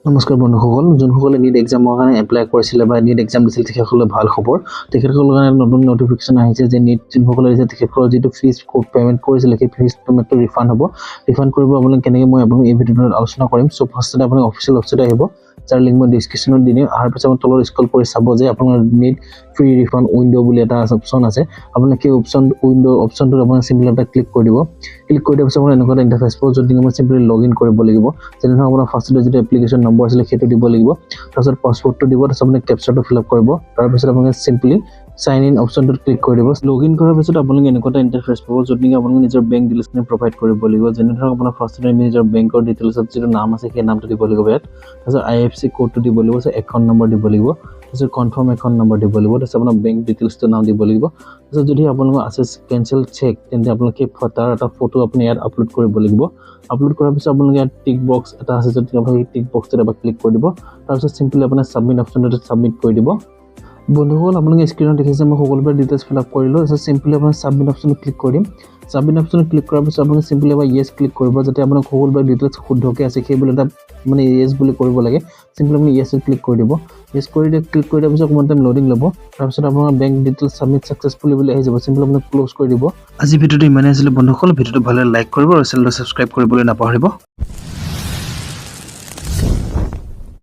নমস্কাৰ বন্ধুসকল, যোনসকলে নীট এক্সামৰ কাৰণে এপ্লাই কৰিছিলে বা নীট এক্সাম দিছিল, তেখেতসকলে ভাল খবৰ। তেখেতসকলৰ কাৰণে নতুন নটিফিকেশ্যন আহিছে যে নীট যোনসকলে দিছে, তেখেতসকলৰ যিটো ফিজ পে'মেণ্ট কৰিছিলে, সেই ফিজ পে'মেণ্টটো ৰিফাণ্ড হ'ব। ৰিফাণ্ড কৰিব আপোনালোক কেনেকৈ, মই আপোনাক এই ভিডিঅ'টোত আলোচনা কৰিম। চ' ফাৰ্ষ্টতে আপুনি অফিচিয়েল ৱেবছাইট আহিব, যাৰ লিংক মই ডিছক্ৰিপশ্যনত দি দিম। অহাৰ পিছত আপুনি তলত স্ক্ৰল কৰি চাব যে আপোনাৰ নীট ফি ৰিফাণ্ড উইণ্ড' বুলি এটা অপশ্যন আছে। আপোনালোকে সেই অপশ্যন উইণ্ড' অপশ্যনটোত আপোনাৰ চিম্পলি এটা ক্লিক কৰি দিব। ক্লিক কৰি দিয়াৰ পিছত আপোনাৰ এনেকুৱা এটা ইণ্টাৰফেচ পাব, য'ত নেকি আপুনি চিম্পলি লগ ইন কৰিব লাগিব। যেনে ধৰক আপোনাৰ ফাৰ্ষ্টতে যিটো এপ্লিকেশ্যন নম্বৰ আছিলে, সেইটো দিব লাগিব। তাৰপিছত পাছৱৰ্ডটো দিব, তাৰপিছত আপুনি কেপচাটো ফিল আপ কৰিব। তাৰপিছত আপোনালোকে চিম্পলি চাইন ইন অপশ্যনটোত ক্লিক কৰি দিব। লগ ইন কৰাৰ পিছত আপোনালোকে এনেকুৱা এটা ইণ্টাৰফেচ পাব, য'ত নেকি আপোনালোকে নিজৰ বেংক ডিটেইলছখিনি প্ৰভাইড কৰিব লাগিব। যেনে ধৰক আপোনাৰ ফাৰ্ষ্টতে আমি নিজৰ বেংকৰ ডিটেইলছত যিটো নাম আছে, সেই নামটো দিব লাগিব ইয়াত। তাৰপিছত আইএফচি ক'ডটো দিব লাগিব, তাৰপিছত একাউণ্ট নম্বৰ দিব লাগিব, তাৰপিছত কনফাৰ্ম একাউণ্ট নম্বৰ দিব লাগিব, তাৰপিছত আপোনাৰ বেংক ডিটেইলছটো নাম দিব লাগিব। তাৰপিছত যদি আপোনালোকৰ আছে কেঞ্চেল চেক, তেন্তে আপোনালোকে তাৰ এটা ফটো আপুনি ইয়াত আপলোড কৰিব লাগিব। আপলোড কৰাৰ পিছত আপোনালোকে ইয়াত টিক বক্স এটা আছে, য'ত আপুনি সেই টিক বক্সটোত এবাৰ ক্লিক কৰি দিব। তাৰপিছত চিম্পলি আপোনাৰ ছাবমিট অপশ্যনটোত ছাবমিট কৰি দিব। বন্ধুসকল, আপোনালোকে স্ক্ৰীণত দেখিছে, মই সকলোবোৰ ডিটেইলছ ফিল আপ কৰিলোঁ। তাৰপিছত চিম্পলি আপোনাৰ ছাবমিট অপশ্যনত ক্লিক কৰি দিম। ছাবমিট অপশ্যনত ক্লিক কৰাৰ পিছত আপুনি চিম্পলি এবাৰ য়েছ ক্লিক কৰিব, যাতে আপোনাৰ সকলোবোৰ ডিটেইলছ শুদ্ধকৈ আছে, সেই বুলি এটা মানে য়েছ বুলি কৰিব লাগে। চিম্পলি আপুনি য়েছত ক্লিক কৰি দিব। য়েছ কৰি দিয়ে ক্লিক কৰি দিয়াৰ পিছত অকণমান টাইম লোডিং ল'ব। তাৰপিছত আপোনাৰ বেংক ডিটেইলছ ছাবমিট ছাকচেছফুলি বুলি আহি যাব। চিম্পলি আপুনি ক্ল'জ কৰি দিব। আজি ভিডিঅ'টো ইমানেই আছিলে বন্ধুসকল। ভিডিঅ'টো ভালে লাইক কৰিব আৰু চেনেলটো ছাবস্ক্ৰাইব কৰিবলৈ নাপাহৰিব।